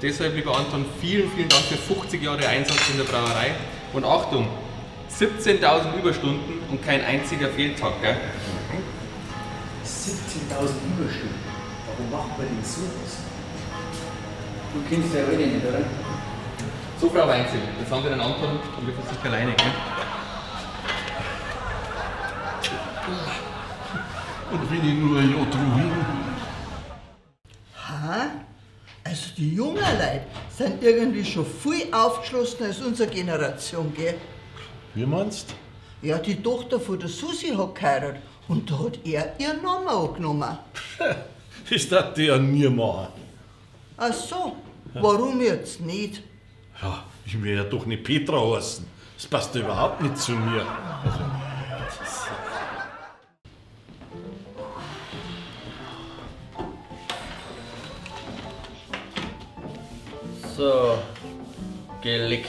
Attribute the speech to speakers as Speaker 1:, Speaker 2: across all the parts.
Speaker 1: Deshalb, lieber Anton, vielen, vielen Dank für 50 Jahre Einsatz in der Brauerei. Und Achtung, 17.000 Überstunden und kein einziger Fehltag, gell?
Speaker 2: 17.000 Überstunden? Warum macht man denn sowas?
Speaker 3: Du kennst ja alle nicht, oder?
Speaker 1: So, Frau Weinzel, jetzt haben wir den Anton und wir sind sich alleine, gell?
Speaker 4: Und wenn ich nur ein Jahr drüber.
Speaker 5: Ha? Also die jungen Leute sind irgendwie schon viel aufgeschlossener als unsere Generation, gell?
Speaker 4: Wie meinst?
Speaker 5: Ja, die Tochter von der Susi hat geheiratet und da hat er ihren Namen angenommen.
Speaker 4: Das darf die ja nie machen.
Speaker 5: Ach so, warum jetzt nicht?
Speaker 4: Ja, ich will ja doch nicht Petra heißen. Das passt ja überhaupt nicht zu mir. Also,
Speaker 3: so, Geleck.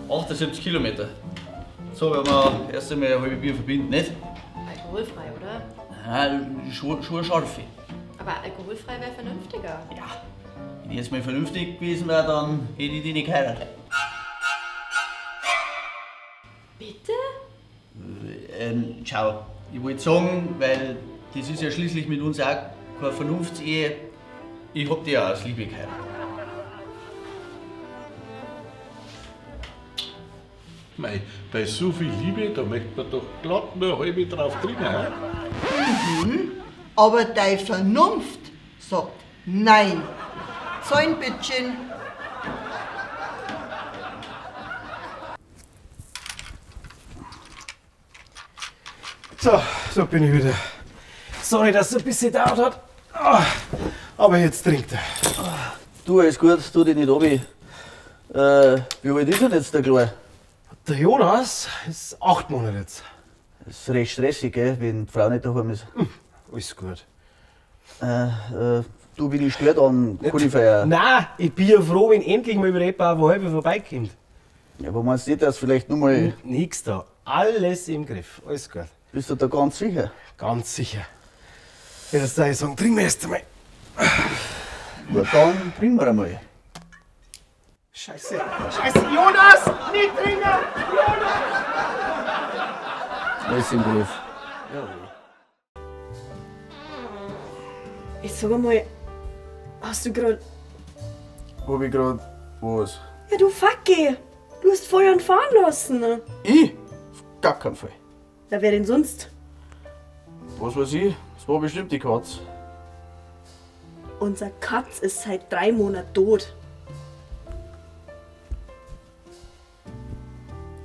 Speaker 3: 78 Kilometer. So, werden wir erst einmal ein halbes Bier verbinden, nicht?
Speaker 6: Alkoholfrei, oder?
Speaker 3: Nein, schon scharfe.
Speaker 6: Aber alkoholfrei wäre vernünftiger.
Speaker 3: Ja, wenn ich jetzt mal vernünftig gewesen wäre, dann hätte ich die nicht geheiratet.
Speaker 6: Bitte?
Speaker 3: Schau, ich wollte sagen, weil das ist ja schließlich mit uns auch keine Vernunftsehe. Ich hab die ja aus Liebe geheiratet.
Speaker 4: Mei, bei so viel Liebe, da möchte man doch glatt nur eine halbe drauf trinken. He?
Speaker 5: Mhm. Aber deine Vernunft sagt nein. Zahlen bittchen.
Speaker 7: So, so bin ich wieder. Sorry, dass es ein bisschen gedauert hat. Aber jetzt trinkt er.
Speaker 3: Du, alles gut, tu dich nicht runter. Wie alt ist denn jetzt der Kleine?
Speaker 7: Der Jonas ist 8 Monate jetzt.
Speaker 3: Das ist recht stressig, gell, wenn die Frau nicht daheim ist.
Speaker 7: Alles gut.
Speaker 3: Du, bin ich stört, dann kann ich feiern.
Speaker 7: Nein, ich bin ja froh, wenn endlich mal über etwa eine halbe vorbeikommt.
Speaker 3: Ja, aber meinst du nicht, dass vielleicht nur mal.
Speaker 7: Nix da. Alles im Griff. Alles gut.
Speaker 3: Bist du da ganz sicher?
Speaker 7: Ganz sicher. Jetzt darf ich sagen, trinken wir erst einmal.
Speaker 3: Na dann trinken wir einmal.
Speaker 7: Scheiße! Scheiße! Jonas! Nicht trinken! Jonas!
Speaker 3: Alles im Griff. Jawohl.
Speaker 8: Ich sag einmal, hast du grad.
Speaker 3: Hab ich grad was?
Speaker 8: Ja, du Facke! Du hast Feuern fahren lassen!
Speaker 3: Ich? Auf gar keinen Fall.
Speaker 8: Na, wer denn sonst?
Speaker 3: Was weiß ich? Das war bestimmt die Katz.
Speaker 8: Unser Katz ist seit 3 Monaten tot.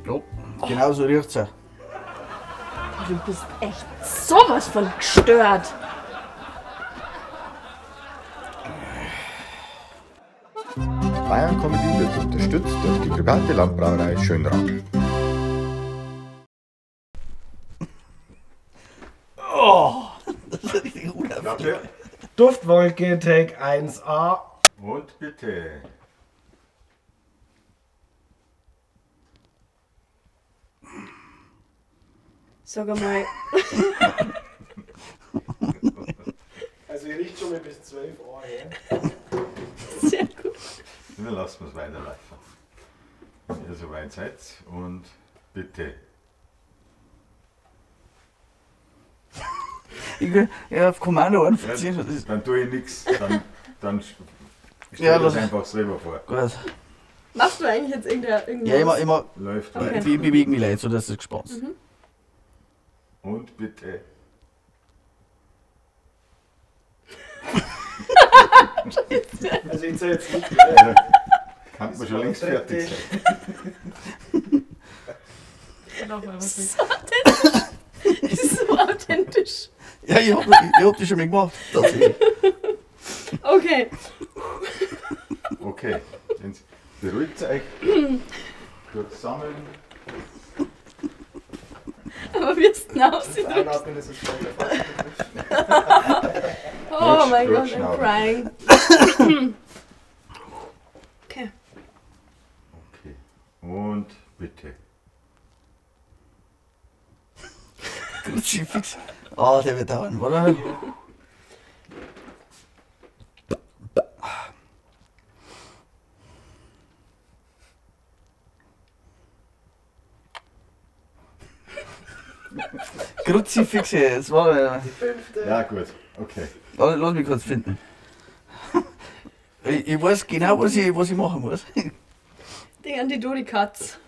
Speaker 3: Ja, genau so riecht's auch.
Speaker 8: Oh, du bist echt sowas von gestört.
Speaker 9: Bayern Comedy wird unterstützt durch die private Landbrauerei Schönrath.
Speaker 3: Oh, das ist richtig unauffällig.
Speaker 7: Duftwolke, Take 1A.
Speaker 9: Und bitte.
Speaker 8: Sag einmal.
Speaker 7: Also ihr riecht schon mal bis 12 Uhr her.
Speaker 8: Sehr gut.
Speaker 9: Dann lassen wir es weiterlaufen. Wenn ihr soweit seid und bitte.
Speaker 3: Ich auf Kommando einfach.
Speaker 9: Ja, dann tue ich nichts. Dann stell
Speaker 3: ja,
Speaker 9: das einfach selber vor.
Speaker 3: Gut.
Speaker 8: Machst du eigentlich jetzt irgendwas?
Speaker 3: Ja, immer.
Speaker 9: Läuft.
Speaker 8: Okay.
Speaker 3: Ich bewege mich leicht, sodass es gespannt ist.
Speaker 8: Mhm.
Speaker 9: Und bitte.
Speaker 7: Also ich zähle jetzt nicht.
Speaker 9: Ja, kann man schon längst fertig sein.
Speaker 8: So authentisch. Das ist so authentisch.
Speaker 3: Ja, ich hab das schon mal gemacht. Tatsächlich.
Speaker 8: Okay.
Speaker 9: Okay, jetzt beruhigt euch. Kurz sammeln.
Speaker 8: Aber wie es denn aussieht.
Speaker 7: Einatmen, das ist voll der
Speaker 8: Oh mein Gott, I'm crying. Okay.
Speaker 9: Okay. Und bitte.
Speaker 3: Kruzifix. Ah, der wird dauern, oder? Kruzifixe, jetzt war
Speaker 2: Die fünfte.
Speaker 9: Ja, gut, okay.
Speaker 3: Lass mich kurz finden. Ich weiß genau, was ich machen muss.
Speaker 8: Ding an die Dodikatz.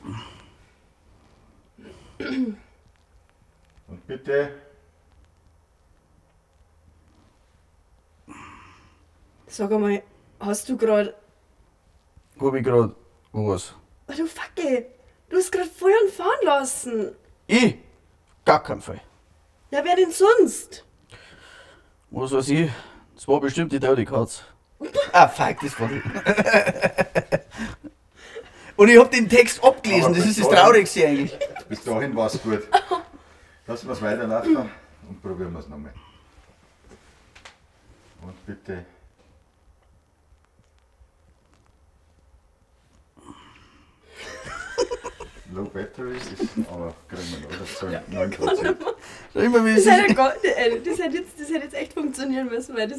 Speaker 9: Und bitte.
Speaker 8: Sag einmal, hast du gerade.
Speaker 3: Hab ich gerade was?
Speaker 8: Oh, du Fackel! Du hast gerade voll fahren lassen!
Speaker 3: Ich? Gar keinen Fall.
Speaker 8: Ja, wer denn sonst?
Speaker 3: Was weiß ich? Das war bestimmt die Dodikatz. Ah, fuck, das war die. Und ich hab den Text abgelesen,
Speaker 9: Aber
Speaker 3: das ist das
Speaker 9: bis dahin-
Speaker 3: Traurigste eigentlich.
Speaker 9: Bis dahin war es gut. Lassen wir es weiterlaufen und probieren wir es nochmal. Und bitte. Low Battery ist, aber kriegen wir noch, das sind 9%.
Speaker 3: Immer wie
Speaker 8: Das hätte, das hätte jetzt echt funktionieren müssen, weil das